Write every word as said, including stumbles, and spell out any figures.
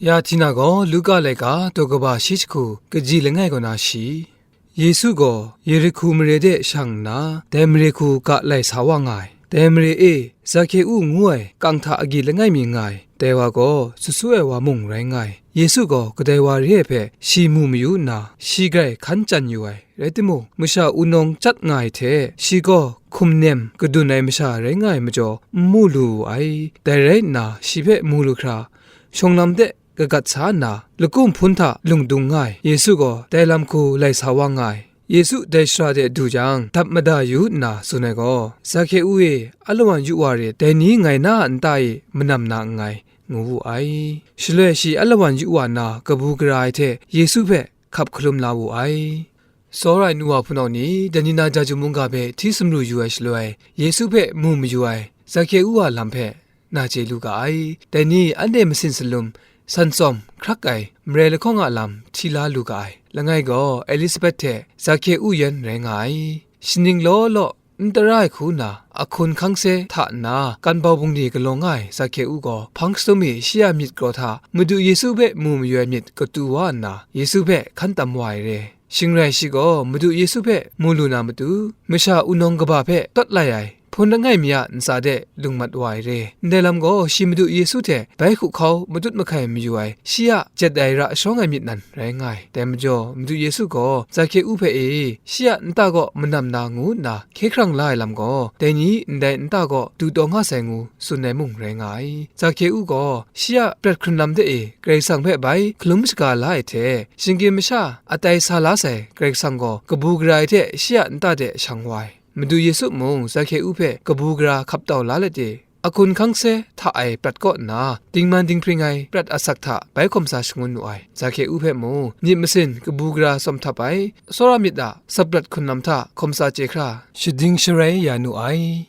Ya Htina gaw Luka laika daw kaba shi jahku kaji langai kaw na shi. Yesu gaw Yerihku mare de shang nna, dai mare hku ga lai sa wa nga ai. Dai mare e Zake-u ngu ai kang hta agyi langai mi nga ai, dai wa gaw sut su ai wa mung rai nga ai. Yesu gaw kadai wa re ai hpe shi mu mayu nna, shi grai hkan chyan yu ai. Rai timung, masha wunawng chyat nga ai hte shi gaw hkum nem kadun ai masha rai nga ai majaw, n mu lu wu ai. Dai rai nna, shi hpe mu lu hkra, shawng lam de kagat sa nna, lakum hpun hta lung dung nga ai. Yesu gaw dai lam hku lai sa wa nga ai. Yesu dai shara de du jang, dap mada yu nna tsun ai gaw, "Zake-u e, alawan yu wa rit, dai ni ngai na a nta e manam na nngai," ngu wu ai. Shaloi shi alawan yu wa nna, kabu gara ai hte Yesu hpe hkap hkalum la wu ai. Tsawra ai nu wa hpunau ni, dai ni na Jaju mungga hpe hti sumru yu ai shaloi, Yesu hpe mu mayu ai Zake-u a lam hpe na chye lu ga ai. Dai ni anhte masin salum, san tsawm hkrak ai, marai lahkawng a lam hti la lu ga ai. Langai gaw Elisabet hte Zake-u yan rai nga ai. Shaning law law n tara ai hku na, ahkun hkangse hta nna, kan bau bungli galaw nga ai Zake-u gaw, hpang shadum mi shi a myit kraw hta Madu Yesu hpe mu mayu ai myit katu wa nna, Yesu hpe hkan tam wa ai re. Shing rai shi gaw Madu Yesu hpe mu lu na matu, masha wunawng kaba hpe tawt lai ai hpun langai mi a ntsa de lung mat wa ai re. Ndai lam gaw shi Madu Yesu hte bai hku hkau matut mahkai mayu ai, shi a jet ai ra shawng ai myit nan rai nga ai. Dai majaw, Madu Yesu gaw Zake-u hpe e, shi a nta kaw manam na ngu nna hkye hkrang la ai lam gaw, dai ni ndai nta kaw du taw nga sai ngu tsun ai mung rai nga ai. Zake-u gaw shi a prat hkrun lam de e Karai Kasang hpe bai hkalum shaga la ai hte, shinggyim masha a tai sa la sai Karai Kasang gaw kabu gara ai hte shi a nta de shang wa ai. Madu Yesu mung Zake-u hpe kabu gara hkap tau la let e, ahkun hkangse hta ai prat kaw nna, dingman dinghpring ai prat asak hta bai hkawm sa shangun nu ai. Zake-u hpe mung myit masin kabu gara tsawm htap ai, tsawra myit a saprat hkun lam hta hkawm sa chye hkra, shading sharai ya nu ai.